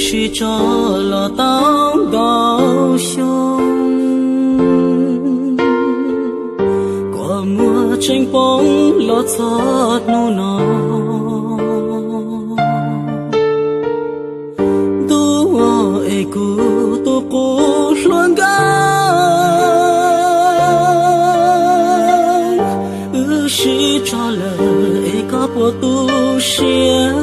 Sib tso los tau ntau xyoo, kua muag tseem poob los txog hnub no. Ntuj es kuv tus qub hluas nkauj, wb sib tso lawm es koj puas tu siab?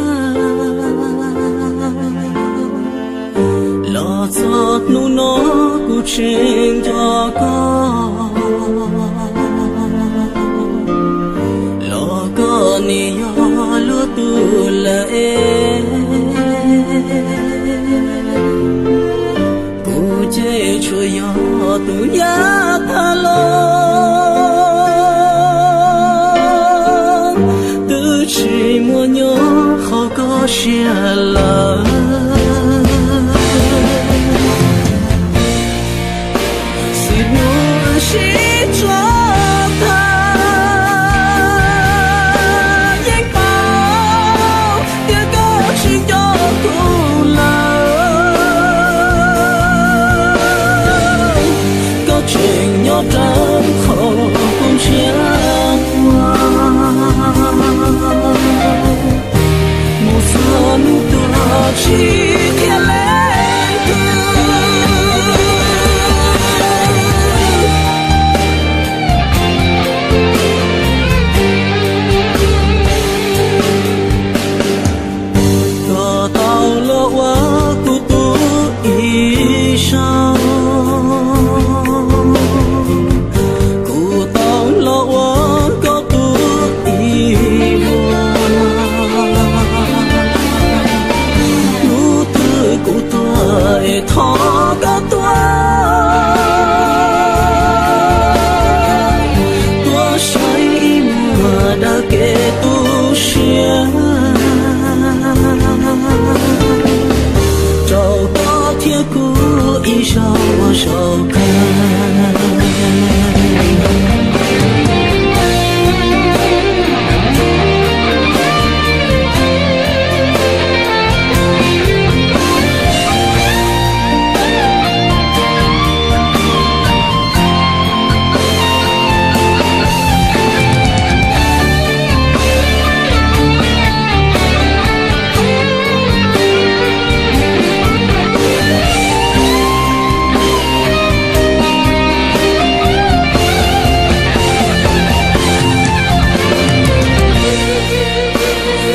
Los txog hnub no kuv tseem nco koj, los koj nim yog luag tus lawm es, kuv ces tsuas yog tus nyab thab los, twb tsis muaj nyob hauv koj siab lawm. Xwb hnub sib tso tag, yeej paub tias koj tsis nco kuv lawm. Koj tseem nyob rau qhov kuv ntshiab muag, mus txog hnub tuag tsis qhia leej twg. Koj tau los ua kuv tus ib zaug, kuv tau los ua koj tus ib vuag. Hnub twg kuv tuag es thov koj tuaj, tuaj saib ib muag daws kev tu siab, rau koj thiab kuv ib zaug ua zaum kawg.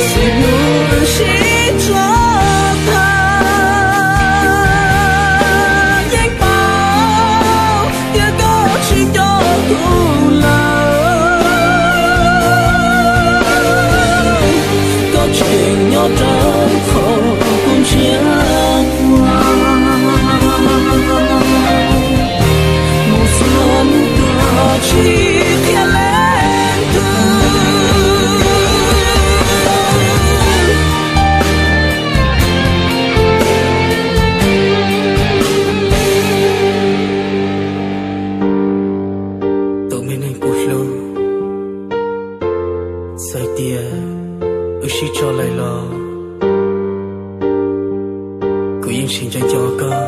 Xwb hnub sib tso tag, yeej paub tias koj tsis nco kuv lawm. Koj tseem nyob rau qhov kuv ntshiab muag, mus txog hnub tuag tsis qhia leej twg. Tus me neeg kuv hlub, txawm tias wb sib tso lawm los kuv yeej tsis nco nco koj.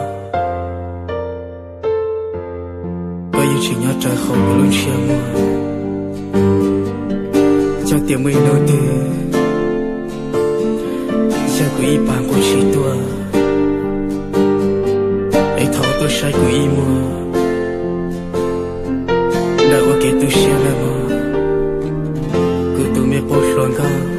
Koj yeej tseem nyob rau hauv kuv lub ntshiab muag. Yog tias muaj ib hnub twg yog kuv ib pas nquag tsis tuaj, es thov tuaj saib kuv ib muag, daws ua kev tu siab nawb mog, kuv tus me qub hluas nkauj.